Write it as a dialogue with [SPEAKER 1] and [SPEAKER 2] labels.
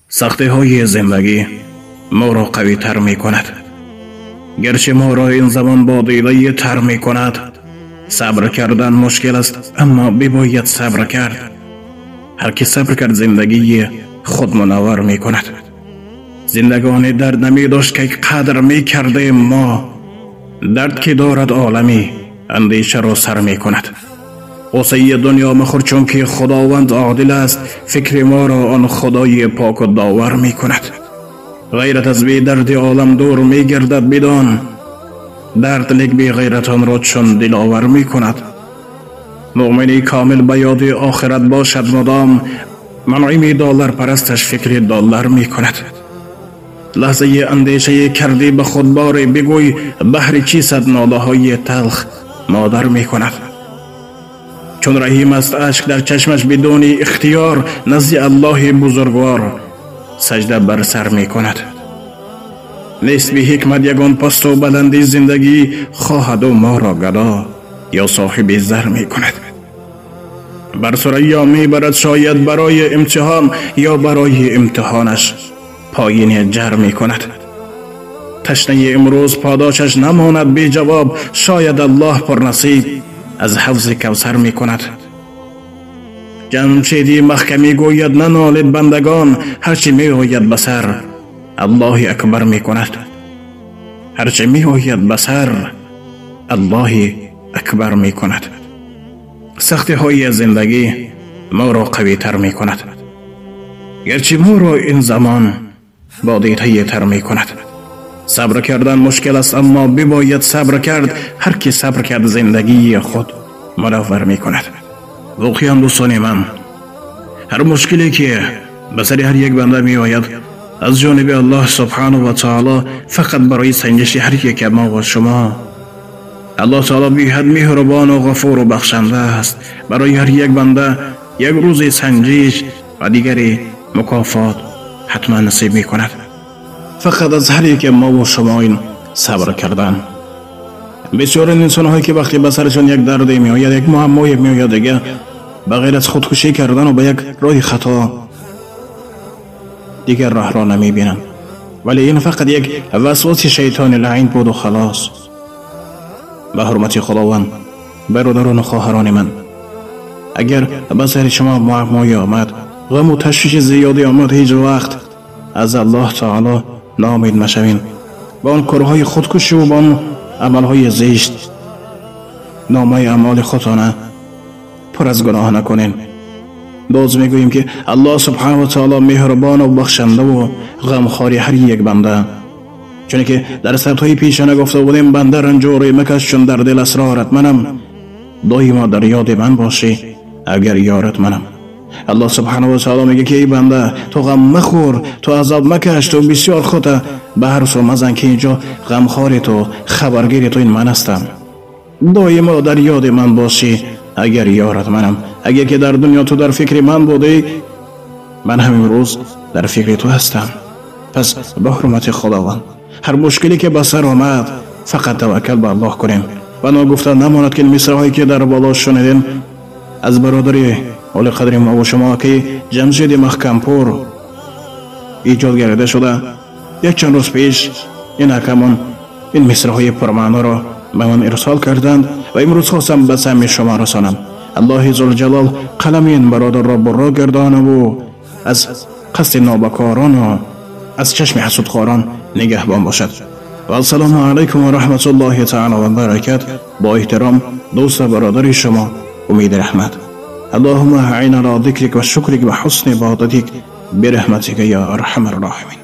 [SPEAKER 1] Сахтиҳои зиндагӣ моро қавитар мекунад. Гарчи моро ин замон бо дидаи тар мекунад. Сабр кардан мушкил аст, аммо бибояд сабр кард. Ҳар ки сабр кард, зиндагии худ мунаввар мекунад. Зиндагонӣ дард намедошт, ки қадр мекардем мо. Дард ки дорад олами андешаро сар мекунад. Ғуссаи дунё махӯр, чунки Худованд одил аст. Фикри моро он Худои поку довар мекунад. Ғайрат аз бедарди олам дур мегардад, бидон. Дард лек беғайратонро чун диловар мекунад. Муъмини комил ба ёди охират бошад мудом. Манъими долларпарасташ фикри доллар мекунад. Лаҳзаи андешае кардӣ ба худ боре бигӯй, баҳри чӣ сад нолаҳои талх модар мекунад. Чун раҳим аст, ашк дар чашмаш бидуни ихтиёр назди Аллоҳи бузургвор саҷда бар сар мекунад. Нест беҳикмат ягон пасту баланди зиндагӣ, хоҳаду моро гадо ё соҳиби зар мекунад. Бар Сурайё мебарад шояд барои имтиҳон, ё барои имтиҳонаш поини ҷар мекунад. Ташнаи имрӯз подошаш намонад беҷавоб, шояд Аллоҳ пурнасиб аз ҳавзи Кавсар мекунад. Ҷамшеди маҳкамӣ гӯяд нанолед бандагон, ҳарчи меояд ба сар Аллоҳи акбар мекунад. Ҳарчи меояд ба сар Аллоҳи акбар мекунад. Сахтиҳои зиндагӣ моро қавитар мекунад. Гарчи моро ин замон бо дидаи тар мекунад. Сабр кардан мушкил аст, аммо бибояд сабр кард. Ҳар ки сабр кард, зиндагии худ мунаввар мекунад. Воқеан, дӯстони ман, ҳар мушкиле ки ба сари ҳар як банда меояд, аз ҷониби Аллоҳ субҳанаҳу ва таоло фақат барои санҷиши ҳар яке мо ва шумо. Аллоҳ таоло беҳад меҳрубону ғафуру бахшанда аст. Барои ҳар як банда як рӯзи санҷиш ва дигари мукофот ҳатман насиб мекунад. Фақат аз ҳар яке мо ва шумо ин сабр кардан. Бисёр инсонҳое ки вақте ба сарашон як дарде меояд, як муаммое меояд, дига ба ғайр аз худкушӣ кардану ба як роҳи хато дигар роҳро намебинанд. Вале ин фақат як васваси шайтони лаъин буду халос. Ба ҳурмати Худованд, бародарону хоҳарони ман, агар ба сари шумо муаммое омад, ғаму ташвиши зиёде омад, ҳеҷ вақт аз Аллоҳ таоло ноумед машавед. Ба он корҳои худкушиву ба он амалҳои зишт номаи аъмоли худтона пур аз гуноҳ накунед. Боз мегӯем, ки Аллоҳ субҳанаҳу ва таоло меҳрубону бахшандаву ғамхори ҳар як банда. Чунки дар сатрҳои пешина гуфта будем, банда ранҷуре макаш, чун дар дил асрорат манам, доимо дар ёди ман бошӣ, агар ёрат манам. Аллоҳ субҳанаҳу ва таоло мегӯяд, ки эй банда, ту ғам махӯр, ту азоб макаш, ту бисёр худта ба ҳар су мазан, ки инҷо ғамхори ту, хабаргири ту ин ман ҳастам. Доимо дар ёди ман бошӣ, агар ёрат манам. Агар ки дар дунё ту дар фикри ман будӣ, ман ҳам имрӯз дар фикри ту ҳастам. Пас ба ҳурмати Худованд, ҳар мушкиле ки ба сар омад, фақат таваккал ба Аллоҳ кунем. Ва ногуфта намонад, ки мисраҳое ки дар боло шунидем аз бародари олиқадри мо ва шумо, ки Ҷамшеди Маҳкампур эҷод гардида шуда, як чанд рӯз пеш ин акамон ин мисраҳои пурмаъноро ба ман ирсол карданд ва имрӯз хостам ба самъи шумо расонам. Аллоҳи зулҷалол қалами ин бародарро бурро гардонаву аз қасди нобакорону аз чашми ҳасудхорон нигаҳбон бошад. Вассалому алайкум ва раҳматуллоҳи таала ва баракат. Бо эҳтиром, дӯсту бародари шумо Умиди Раҳмат. Аллоҳумма аъина ала зикрик ва шукрик ва ҳусни ибодатик бирахматика я арҳамар роҳимин.